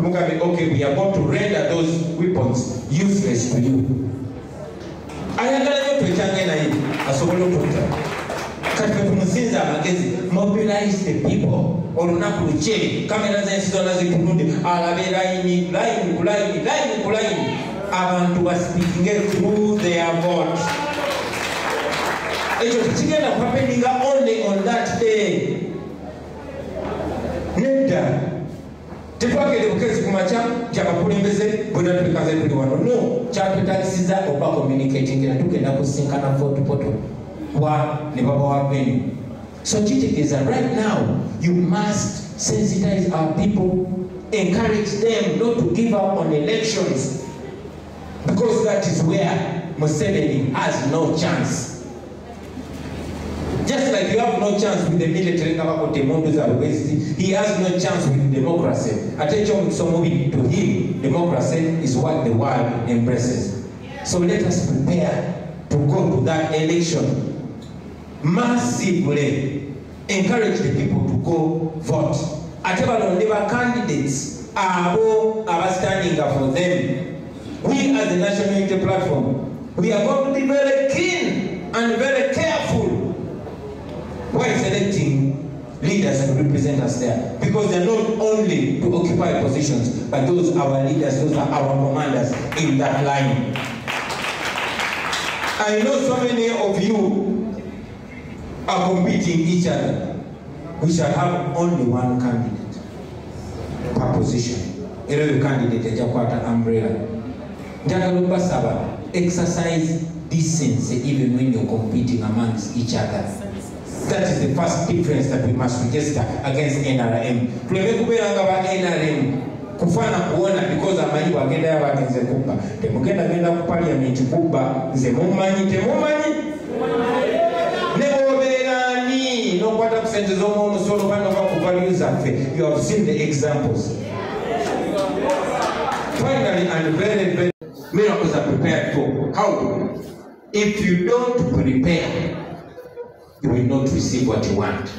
Tumugambe, okay, we are going to render those weapons useless to you. Ayagala nnyo twekyange naye asobole okutta. Kati ffe tumusinza amagezi, mobilize the people. Olunaku lukye, kamera z'ensi zonna zitunudde, alabe layini, layini ku layini, layini ku layini. Abantu baspeakinge through their vote. Ekyo tekigenda kuhappeninga only on that day. Nedda. Tetwagende bukezi ku makya nti abakulembeze bonna twekaze tuli wano. No, kyatwetagisiza oba communicating era tugenda kusinkana Fort Portal wa ne babawa venue. So kitegeeza right now you must sensitize our people, encourage them not to give up on elections, because that is where Museveni has no chance. Just like you have no chance with the military, he has no chance with democracy. To him, democracy is what the world embraces. So let us prepare to go to that election massively. Encourage the people to go vote. Ate balonde ba candidates abo abastanding for them. We as the National Unity Platform, we are going to be very keen and very careful while selecting leaders and represent us there, because they're not only to occupy positions, but those are our leaders, those are our commanders in that line. I know so many of you are competing each other. We shall have only one candidate per position. Every candidate ajja kukwata umbrella. Njagala okubasaba, exercise decency even when you're competing amongst each other. That is the first difference that we must register against NRM. Tuleme kubeera nga ba NRM kufaana kuwona because amanyi bw'agendayo abagenze kubba. Temugenda genda ku parliament kubba, nze mummanyi, temumanyi. Ne bw'obeera ani n'okwata ku ssente z'omuwomusolo oba n'oba ku values zaffe, you have seen the examples. Finally, and very, very, miracles are prepared for. How? If you don't prepare, you will not receive what you want.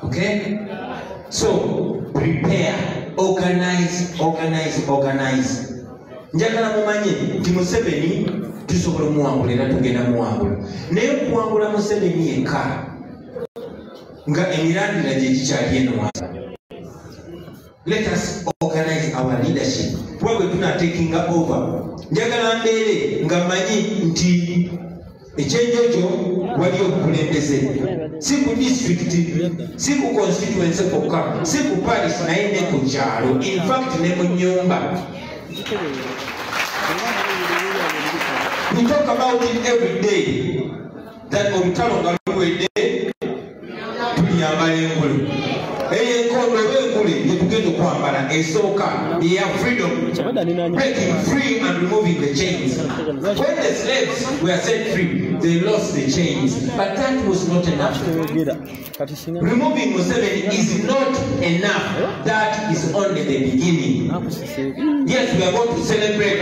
Okay? So, prepare, organize, organize, organize. Njagala mumanye nti Museveni tusobola omuwangula era tugenda muwangula. Naye okuwangula Museveni yekka nga emirandira gye gikyali eno wansi. Let us organize our leadership. Kuba bwe tunatakinga over, njagala mbeere nga mmanyi nti ekyenjojo waliyo obukulembeze, si ku district, si ku constituency kwokka, si ku parish, naye ne ku kyalo, in fact ne mu nnyumba. We talk about it every day that olutalo nga luwedde tuliyambala engule. Eyo enkondo oba engule gye tugenda okwambala esooka ya freedom, breaking free and removing the chains. When the slaves were set free, they lost the chains, but that was not enough. Removing Museveni is not enough. That is only the beginning. Yes, we are going to celebrate.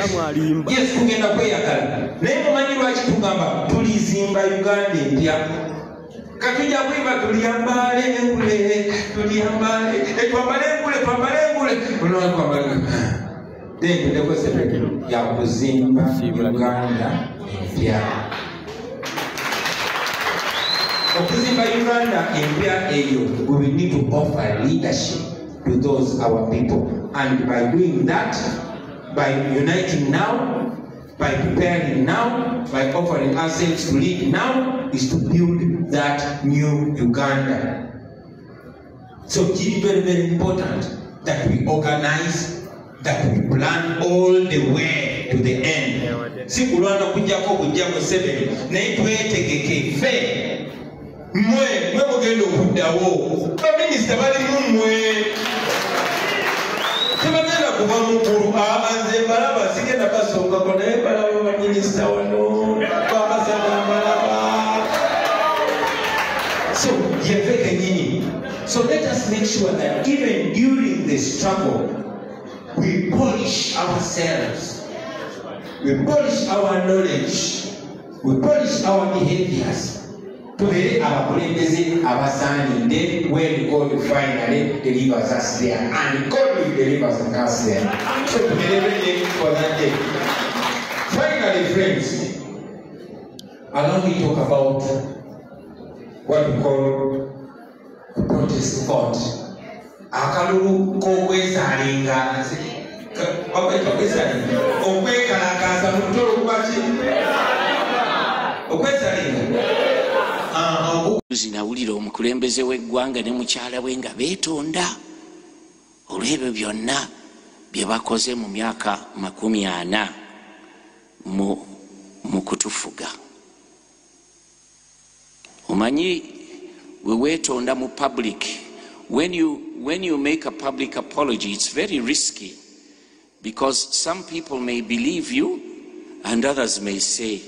Yes, tugenda kweyagala. Naye mumanyi lwaki tugamba tulizimba Uganda empya? Katujja kuyimba tuliyambale engule, tuliyambale, twambale engule, twambale engule. Then tudeko celebrate ya kuzimba Uganda empya. Okuzimba Uganda empya eyo, we will need to offer leadership to those our people. And by doing that, by uniting now, by preparing now, by offering ourselves to lead now, is to build that new Uganda. So it's very, very important that we organize, that we plan all the way to the end. Si kulwana kujjako kujja Museveni, naye twetegeke ffe. Mmwe, mwe mugenda okuddawo. Baminisita balimu mmwe. Tebagenda kuva mu ggulu. Nze mbalaba, sigenda basongako, naye mbalaba baminisita wano. Bamasaba mbalaba. So, yeffe kennyini. So let us make sure that even during the struggle, we polish ourselves. We polish our knowledge. We polish our behaviors. Tubeere abakulembeze abasaanidde when God finally delivers us there, and God will deliver us there. So tubeere ready for that day. Finally, friends, allow me to talk about what we call the protest vote. Akalulu k'okwesaalinga, okwekalakaasa mu lutalo lwaki? Okwesaalinga. Zinawulira omukulembeze w'eggwanga ne mukyala we nga beetonda olw'ebyo byonna bye bakoze mu myaka 40 mu kutufuga. Omanyi we weetonda mu public, when you make a public apology, it's very risky because some people may believe you and others may say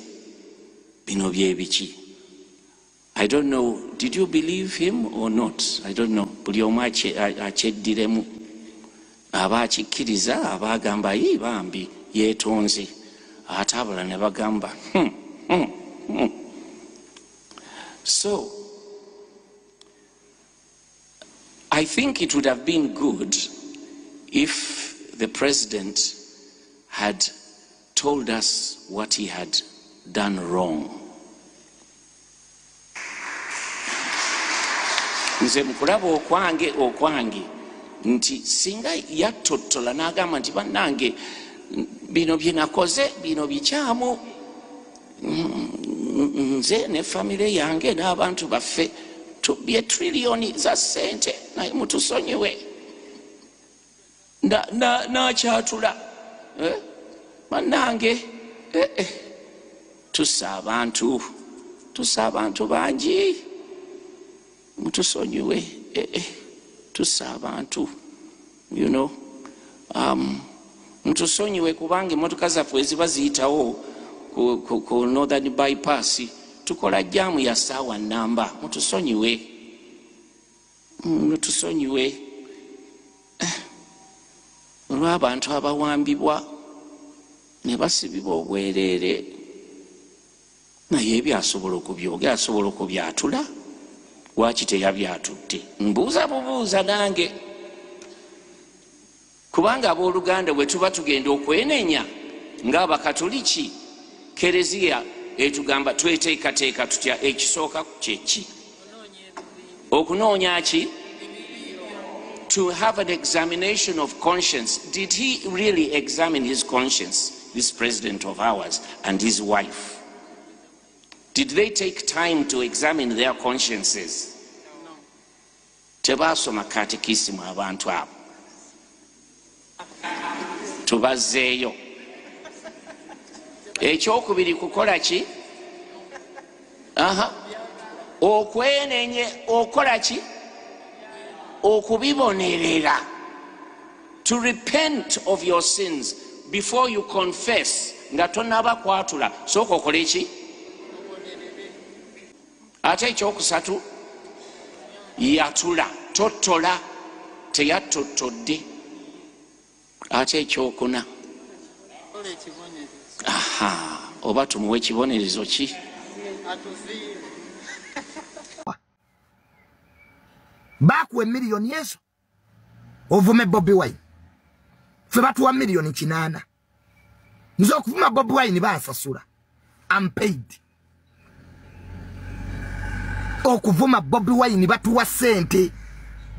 bino bye biki. I don't know, did you believe him or not? I don't know. Buli omu akyeddiremu, aba akikkiriza, aba agamba ye bambi yeetonze, ate abalala ne bagamba So I think it would have been good if the president had told us what he had done wrong. Nze mukulaba okwange nti singa yattottola n'agamba nti bannange bino bye nakoze bino bikyamu, nze ne famire yange n'abantu baffe tubbye triliyoni za ssente, naye mutusonyiwe. N'akyatula bannange, tussa abantu bangi, mutusonyiwe, tussa abantu, you know, mutusonyiwe kubanga emmotoka zaffe eziba ziyitawo ku Northern Bypass tukola jaamu ya ssaawa namba, mutusonyiwe, mutusonyiwe olw'abantu abawambibwa ne basibibwa obwereere. Naye ebyo asobola okubyogera, asobola okubyatula. Lwaki teyabyatudde? Mbuuza bubuuza nange, kubanga abooluganda bwe tuba tugenda okwenenya ng'abakatoliki, kereziya etugamba tweteekateeka tutya? Ekisooka kyeki? Okunoonya ki? To have an examination of conscience. Did he really examine his conscience, this president of ours and his wife? Did they take time to examine their consciences? No. Tebasoma katekisimu abantu abo. Tubazzeeyo. Ekyokubiri kukola ki? Okwenenye, okola ki? Okubibonerera. To repent of your sins before you confess, nga tonaba kwatula, sooka okole ki? Ate ekyokusatu, yatula, tottola, teyattottodde. Ate ekyokuna, aha, oba tumuwe ekibonerezo ki? Bakuwe miliyoni ezo ovume Bobi Wine, ffe batuwa miliyoni 8. Nze okuvuma Bobi Wine bansasula, I'm paid. Okuvuma Bobi Wine batuwa ssente,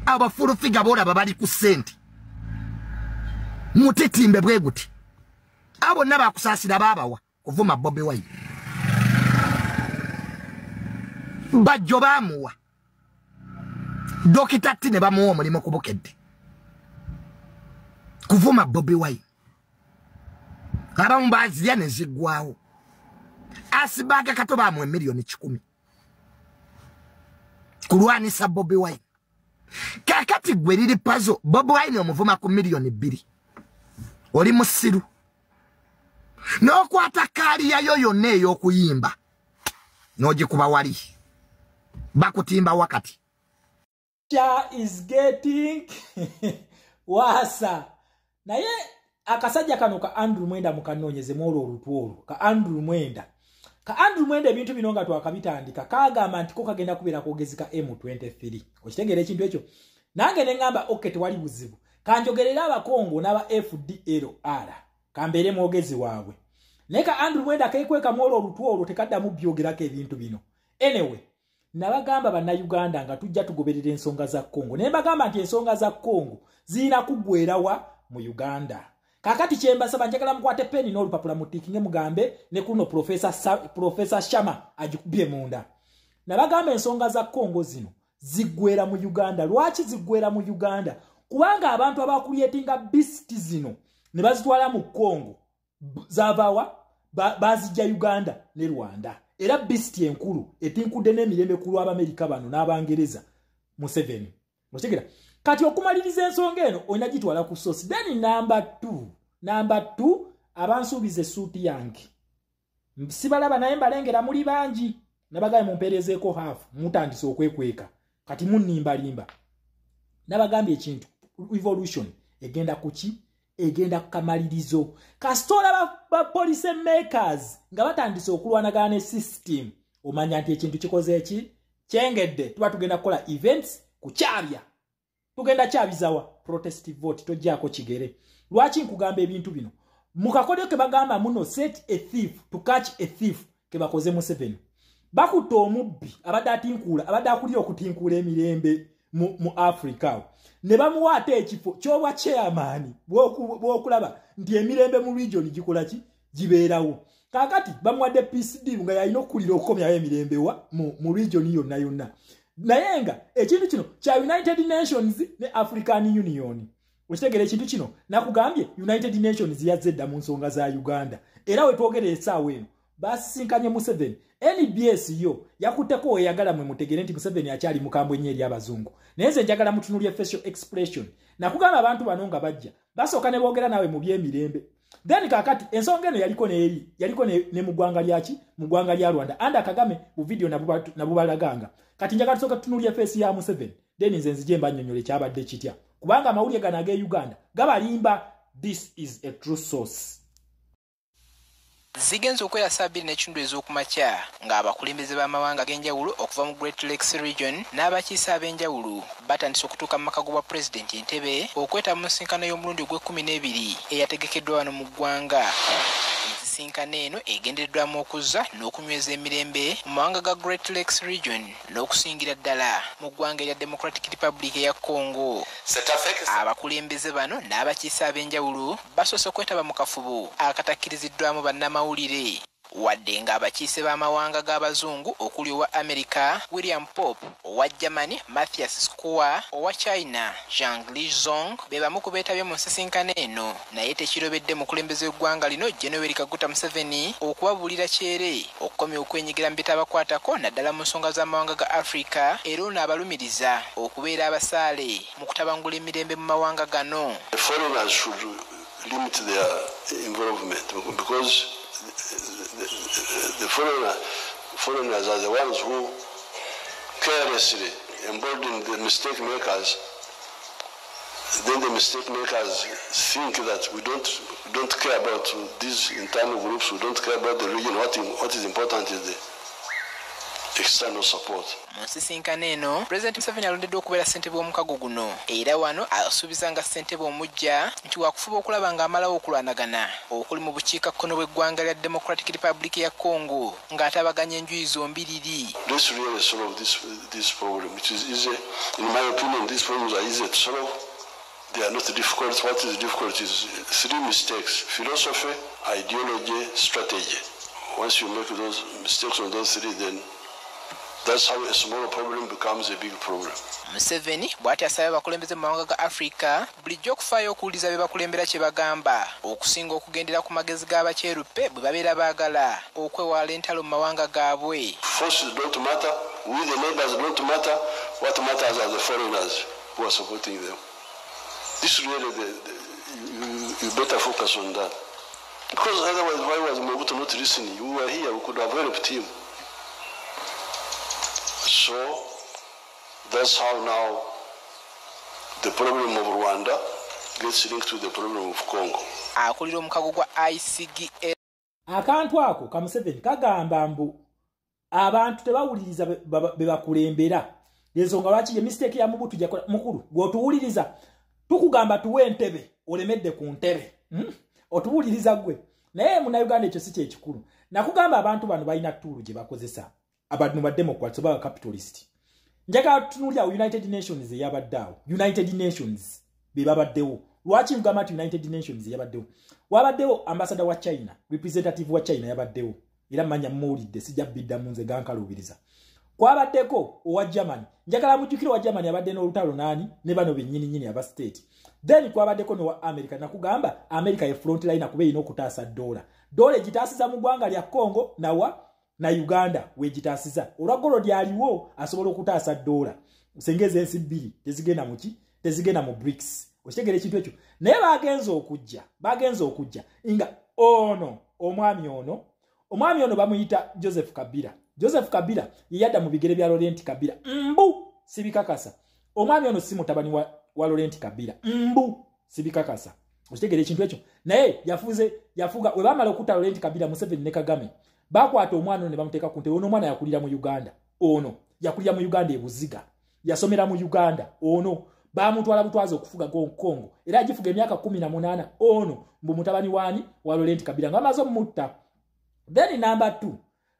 abafulufiga boolaba bali ku ssente, mutitimbe bwe guti. Abo bonna bakusaasira baabawa kuvuma Bobi Wine. Bajjo baamuwa Dokita T ne bamuwa omulimu ku Bukedde kuvuma Bobi Wine. Abamu baazirya ne ziggwawo. Asibaga Kato baamuwa miliyoni 100 kulwanisa Bobi Wine. Kakati gwe liri pazo Bobi Wine omuvuma ku miliyoni 2, oli musiru. N'okwata kaali yayo yonna ey'okuyimba n'ogikuba wali, bakutimba wakati. Is getting wasa. Naye akasajja kano ka Andrew Mwenda mukanoonyeze mu olwo olutwo olwo ka Andrew Mwenda. Ka Andrew Mwenda ebintu bino nga twakabitandika kagamba nti ko kagenda kubeera kwogezi ka M23. Okitegeera ekintu ekyo? Nange ne ŋŋamba okay, tewali buzibu, kanjogerera Abakongo n'aba FDLR, kambeere mwogezi waabwe. Naye ka Andrew Mwenda keekwekamu olwo olutwa olwo, tekaddamu byogerako ebintu bino. Anyway, nabagamba Bannayuganda nga tujja tugoberera ensonga za Congo, naye mbagamba nti ensonga za Congo zirina kuggwerawa mu Uganda. Kakati kyembasaba, njagala mukwate peni n'olupapula mutikinge, mugambe ne kuno Professor Shama agikubye munda. Nabagamba ensonga za Congo zino ziggwera mu Uganda. Lwaki ziggwera mu Uganda? Kubanga abantu abakulyetinga beast zino ne bazitwala mu Congo zaavawa? Bazijja Uganda ne Rwanda. Era beast enkulu etinkudde n'emirembe ku lw'Abamerika bano n'Abangereza, Museveni. Okitegera? Kati okumaliriza ensonga eno olina gitwala ku source. Then number 2, abansuubiza essuuti yange sibalaba, naye mbalengera muli bangi. Nabagambye mumpeerezeeko half, mutandise okwekweka, kati munnimbalimba. Nabagambye ekintu, revolution egenda kuki? Egenda kukamalirizo. Kasita olaba ba policy makers nga batandise okulwanagana ne system, omanya nti ekintu kikoze eki kyengedde. Tuba tugenda kukola events kukyabya, tugenda kyabizawa protest vote, tojjaako kigere. Lwaki nkugamba ebintu bino? Mu kakodyo ke bagamba muno, set a thief to catch a thief, ke bakoze Museveni. Bakutta omubbi abadde atinkuula, abadde akulira okutinkuula emirembe mu Africa awo, ne bamuwa ate ekifo ky'obwa chairman bw'okulaba nti emirembe mu region gikola ki? Gibeerawo. Kaakati bamuwadde peace deal nga yalina okukulira okukomyawo emirembe wa mu region yonna yonna, naye nga ekintu kino kya United Nations ne African Union. Okitegeera ekintu kino? Nakugambye United Nations yazze edda mu nsonga za Uganda, era wetwogerera essaawa eno basisinkanye Museveni. NBS yo yakutteko weyagala mwe mutegere nti Museveni akyali mukambwe nnyo eri abazungu, naye nze njagala mutunulye facial expression. Nakugamba abantu bano nga bajja basooka ne boogera naawe mu by'emirembe. Then kakati ensonga eno yaliko neeri yaliko ne mu ggwanga lyaki, mu ggwanga lya Rwanda anda Kagame mu video nabubalaganga. Kati njagala tusooka tutunulye face ya Museveni, then nze nzije mbannyonnyola ekyabadde kitya, kubanga amawulire gano ag'e Uganda gabalimba. This is a true source. Zigenza okwera saa 2:30 ez'okumakya ng'abakulembeze b'amawanga ag'enjawulo okuva mu Great Lakes Region n'abakiise ab'enjawulo batandise okutuuka mu maka g'obwa pulezidenti Entebbe okwetaba mu nsinkano y'omulundi ogw'e12 eyategekeddwa wano mu ggwanga. Ensisinkano eno egendereddwamu okuzza n'okunyweza emirembe mu mawanga ga Great Lakes Region n'okusingira ddala mu ggwanga erya Democratic Republic eya Congo. Abakulembeze bano n'abakiise ab'enjawulo basoose okwetaba mu kafubo akatakkiriziddwamu bannamawulire, wadde ng'abakiise b'amawanga g'abazungu okuli owa America William Pope, owa Germany Mathias Scheuer, owa China Zhang Lizong be bamu ku beetabye mu nsisinkano eno, naye tekirobedde mukulembeze w'eggwanga lino General Kaguta Museveni okubabuulira kyere okukomya okwenyigira mu bitabakwatako, naddala mu nsonga z'amawanga ga Africa, era ono abalumiriza okubeera abasaale mu kutabangula emirembe mu mawanga gano. The foreigners should limit their involvement because the foreigners are the ones who carelessly embolden the mistake makers. Then the mistake makers think that we don't care about these internal groups, we don't care about the region. What is important is the external support. Mu nsisinkano eno, Pulezidenti Museveni alondeddwa okubeera ssentebe w'omukago guno, era wano asuubiza nga ssentebe omujja nti wakufuba okulaba ng'amalawo okulwanagana okuli mu bukiikakkono bw'eggwanga lya Democratic Republic ya Congo ng'atabaganya enjuyi zombiriri. Let's really solve this problem. It is easy. In my opinion, these problems are easy to solve. They are not difficult. What is difficult is three mistakes: philosophy, ideology, strategy. Once you make those mistakes on those three, then that's how a small problem becomes a big problem. Museveni bw'ati asabye abakulembeze mu mawanga ga Africa bulijjo okufaayo okuwuliriza be bakulembera kye bagamba okusinga okugendera ku magezi g'abakyeruppe bwe babeera baagala okwewala entalo mu mawanga gaabwe. Forces don't matter. We, the neighbors, don't matter. What matters are the foreigners who are supporting them. This really, you better focus on that. Because otherwise, why was Mobutu not listening? We were here, we could have helped him. So that's how now the problem of Rwanda gets linked to the problem of Congo. Akulira omukago gwa ICGL Akantu ako ka Museveni kagamba mbu abantu tebawuliriza be bakulembera. Ensonga lwaki ye mistake ya Mobutu gyakola. Mukulu gwotuwuliriza, tukugamba tuwe entebe, olemedde ku ntebe. Otuwuliriza gwe. Naye munnayuganda ekyo si kyekikulu. Nakugamba abantu bano balina tool gye bakozesa, abantu ba Democrats oba capitalist. Njagala tutunuulira United Nations eyabadde awo. United Nations be babaddewo. Lwaki ngamba nti United Nations yabaddewo? Wabaddewo ambassador wa China, representative wa China yabaddewo, era manya mmuwulidde, sijja biddamu nze gankaluubiriza. Kwabaddeko owa Germany. Njagala mujjukire owa Germany abadde n'olutalo naani? Ne bano bennyini nnyini aba state. Then kwabaddeko n'owa America. Nakugamba America ye front line, kuba erina okutaasa dola. Dola egitaasiza mu ggwanga lya Congo nawa na Uganda wegitaasiza. Olwa gold lyaliwo asobola okutaasa dola. Sengeza ensi bbiri tezigenda muki, tezigenda mu BRICS. Okitegera ekintu ekyo? Naye bagenza okujja nga ono omwami ono bamuyita Joseph Kabila. Joseph Kabila yeyadda mu bigere bya Laurent Kabila. Mbu sibikakasa, omwami ono si mutabani wa Laurent Kabila, mbu sibikakasa. Okitegera ekintu ekyo? Naye yafuze, yafuga. We bamala okutta Laurent Kabila, Museveni ne Kagame bakwata omwana ono ne bamuteeka ku ntebe. Ono omwana yakulira mu Uganda. Ono yakulira mu Uganda ebuziga, yasomera mu Uganda. Ono bamutwala butwazi okufuga Congo, era agifuga emyaka 18. Ono mbu mutabani wani? Wa Laurent Kabila, nga amaze omutta. Then number 2,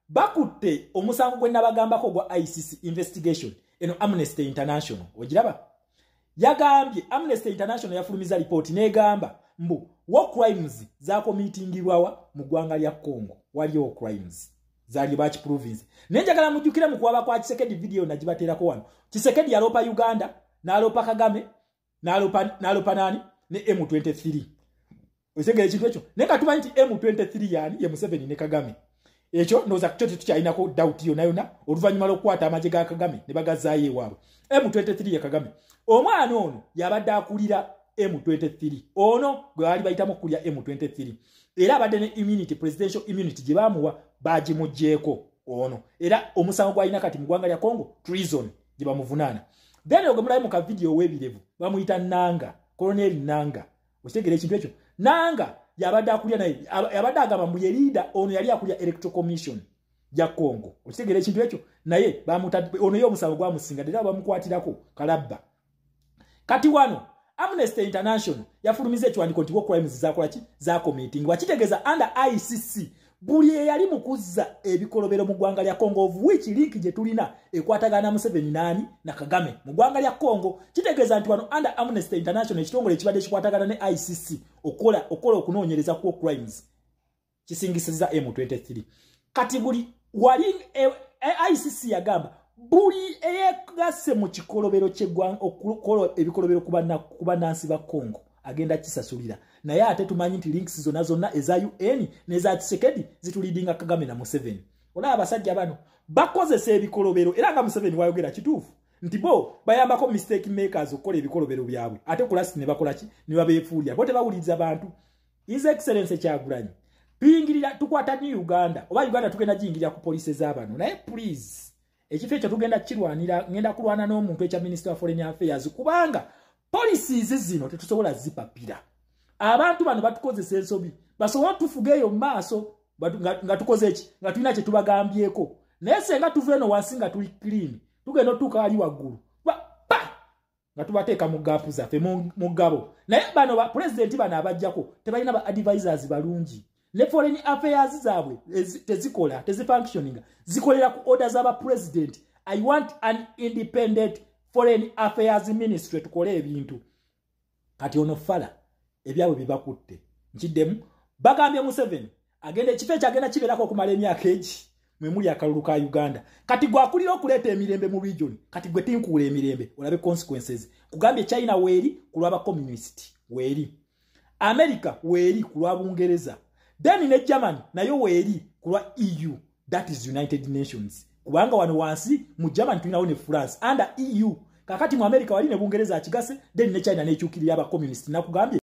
bakutte omusango gwe nabagambako gwa ICC investigation. Eno Amnesty International ogiraba, yagambye, Amnesty International yafulumiza lipooti n'egamba mbu war crimes zacommittingibwawa mu ggwanga lya Congo. Waliwo crimes zaali bakiprovince. Naye njagala mujjukire mu kuwaba kwa Tshisekedi, video nagibateerako wano, Tshisekedi yaloopa Uganda, n'aloopa Kagame, n'aloopa nani ne M23. Okitegera ekintu ekyo? Naye nga tumanyi nti M23 yaani ye Museveni ne Kagame. Ekyo ndowooza kyo tetukyalinako doubt yonna yonna, oluvannyuma lw'okukwata amagye ga Kagame ne bagazaayo ewaabwe. M23 ye Kagame. Omwana ono yabadde akulira M23, ono gwe baali bayitamu okukulira M23, era abadde ne immunity, presidential immunity gye baamuwa bagimuggyeeko ono. Era omusango gw'alina kati mu ggwanga lya Congo, treason gye bamuvunaana. Then ogwe mulabe mu ka video ow'ebirevu bamuyita Nanga, Colonel Nanga. Okitegera ekintu ekyo? Nanga yabadde akulira, naye yabadde agamba mbu ye leader. Ono yali akulira Electoral Commission ya Congo. Okitegera ekintu ekyo? Naye ono ye omusango gwamusinga, era bamukwatirako kalabba. Kati wano Amnesty International yafulumiza ekiwandiiko nti war crimes zakola ki? Zacommittingwa. Kitegeeza under ICC buli eyali mu kuzza ebikolobero mu ggwanga lya Congo, of which link gye tulina ekwatagana Museveni nani na Kagame mu ggwanga lya Congo. Kitegeeza nti wano under Amnesty International, ekitongole ekibadde kikwatagana ne ICC okola okunoonyereza ku crimes, kisingisiza M23. Kati buli wali ICC yagamba buli eyegasse mu kikolobero ky'eggwanga okukola ebikolobero ku bannansi ba Congo agenda kisasulira. Naye ate tumanyi nti links zonna zonna eza UN n'eza Tshisekedi zituleadinga Kagame na Museveni. Olaba abasajja bano bakozesa ebikolobero, era nga Museveni wayogera kituufu nti bo bayambako mistake makers okukola ebikolobero byabwe, ate ku last ne bakola ki? Ne babeefuulira. Bo tebawuliriza bantu. His Excellence Kyagulanyi, tuyingirira, tukwata ni Uganda oba Uganda tugenda giyingirira ku policy z'abano. Naye please, ekifo ekyo tugenda kirwanira, ngenda kulwana n'omuntu ekya Minister of Foreign Affairs, kubanga policies zino tetusobola zipapira. Abantu bano batukozesa ensobi, basobola tufuga eyo mu maaso nga tukoze eki? Nga tulina kye tubagambyeko. Naye senga tuva eno wansi nga tuli clean, tugenda otuuka wali waggulu pa nga tubateeka mu gap zaffe mu gabo. Naye bano ba pulezidenti bano abajjako tebalina ba advisors balungi, ne foreign affairs zaabwe tezikola, tezifunctioninga, zikolera ku order z'aba president. I want an independent foreign affairs ministry, tukole ebintu. Kati ono fala ebyabwe bibakutte. Nkiddemu, bagambye Museveni agenda ekifo ekyo agenda kibeerako okumala emyaka egi mwe muli akalulu ka Uganda. Kati gwakulira okuleeta emirembe mu region, kati gwe tinkuula emirembe, olabe consequences. Kugambye China weeri ku lwaba communist, weeri America, weeri ku lwa Bungereza, then ne Germany nayo weeri ku lwa EU, that is United Nations, kubanga wano wansi mu Germany tulinawo ne France under EU. Kakati mu America wali ne Bungereza akigase, then ne China nekyukirira aba communist. Nakugambye.